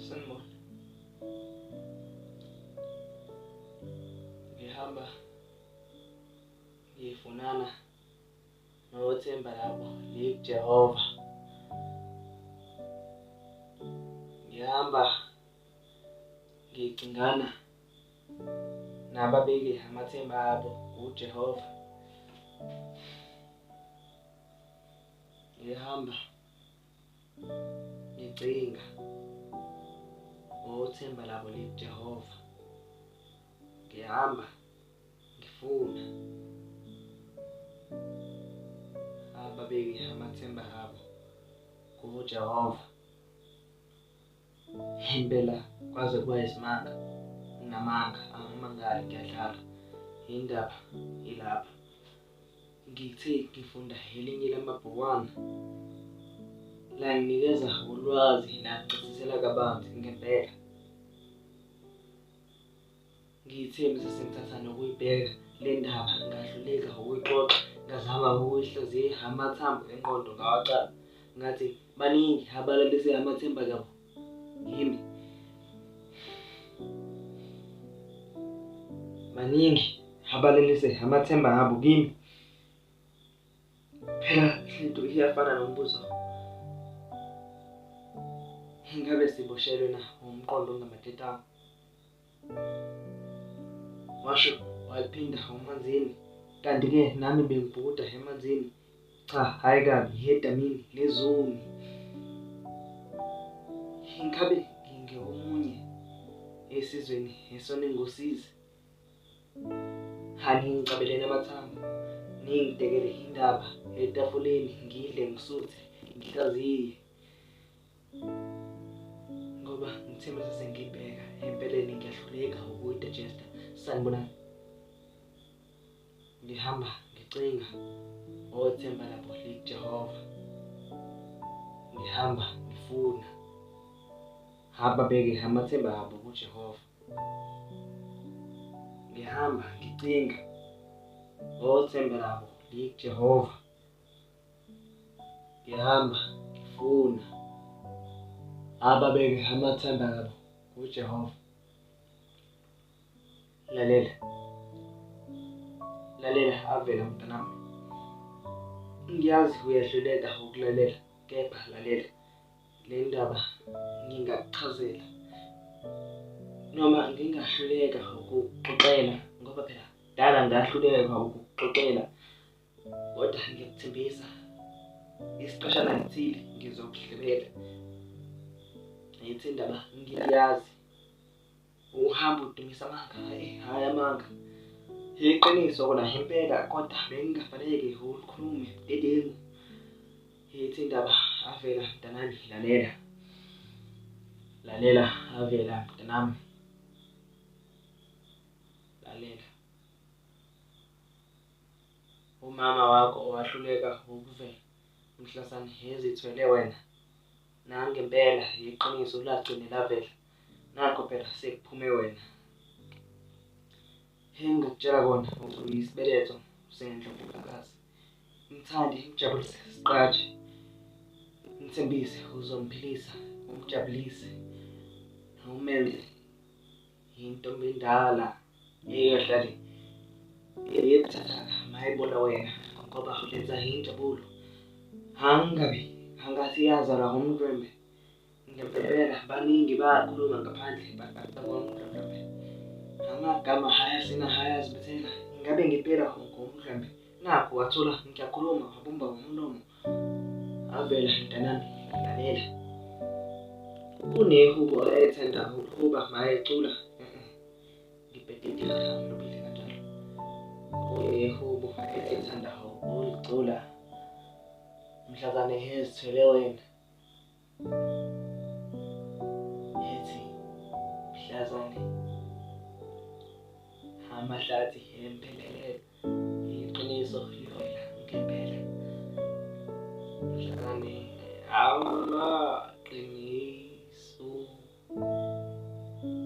Sanibona. Ngihamba ngifunana nothemba labo likuJehova. Ngihamba ngicingana nababeke amathemba abo kuJehova. Ngihamba ngicinga ngothemba labo likuJehova. Ngihamba ngifuna ababeke amathemba abo kuJehova. Impela kwaze kuba isimanga, nginamanga, angimangali, ngiyadlala. Indaba ilapha. Ngithe ngifunda elinye lamabhukwana langinikeza ulwazi langicacisela kabanzi ngempela. Ngithe mase sengithatha nokuyibheka le ndaba ngahluleka ukuyixoxa, ngazama ukuyihlaziya amathambo engqondo ngawacala. Ngathi baningi abalalise amathemba kabo yimi. Baningi abalalise amathemba abo kimi. Phela lento iyafana nombuzo. Ingabe siboshelwe na umqondo ongamadedanga? Washo waliphinda uManzini. Kanti-ke nami bengibhukuda emanzini. Cha, hhayi kabi, edamini lezoni. Ingabe ngingomunye esizweni esone ngosizi? Aningicabeleni amathambo, ningidekele indaba etafuleni, ngidle ngisuthe, ngihlaziye. Ngoba ngithe mase sengibheka empeleni ngiyahluleka ukuyidigesta. Sanibonani. Ngihamba ngicinga othemba labo likuJehova. Ngihamba ngifuna ababeke amathemba abo kuJehova. Ngihamba ngicinga othemba labo likuJehova. Ngihamba ngifuna ababeke amathemba abo kuJehova. Lalela. Lalela avela mntanami. Ngiyazi uyahluleka ukulalela, kepha lalela. Le ndaba ngingakuchazela noma ngingahluleka ukukuxoxela ngoba phela dala ngahluleka ukukuxoxela, kodwa ngiyakuthembisa isiqeshana esithile ngizokuhlebela. Ngithi indaba ngiyazi. Uhamba udumisa amanga, hhayi amanga. Iqiniso kona impela, kodwa bengingafanele ulikhulume budedengu. Ithi indaba avela mntanami, lalela. Lalela avela mntanami. Lalela. Umama wakho owahluleka ukuvela mhlazane ezithwele wena. Nangempela iqiniso lagcine lavela. Nakho phela sekuphume wena. Engingakutshela kona uyisibeletho sendlovukazi. Mthande, mjabulise, siqaje. Mthembise uzomphilisa, umjabulise. Umenze intombi endala eyohlale ebuthathaka mayibona wena ngoba uletha injabulo. Angabi angathi yazalwa ngumdlwembe. Ngempela baningi bayakhuluma ngaphandle baqala ngomdlwembe. Amagama hayasina hayazibethela. Ingabe ngempela ngumdlwembe? Nakho wathola ngiyakhuluma wabumba ngomlomo. Avela mntanami, lalela. Kunehubo ayethanda ukuhuba mayecula. Ngibhededile ngilobile kanjalo. Kunehubo ayethanda ukulicula mhlazane ezithwele wena. Ethi mhlazane amahlathi emphelele, iqiniso livela ngempela. Mhlazane amaqiniso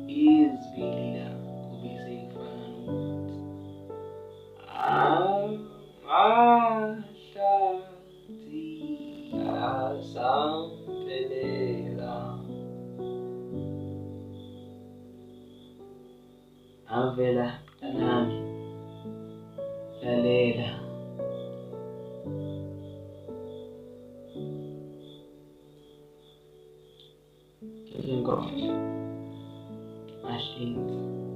izwi kube sekufana nokuthi amahlathi asamphelela. Mavela mntanami, lalela. Inkomo, Mahlinzi.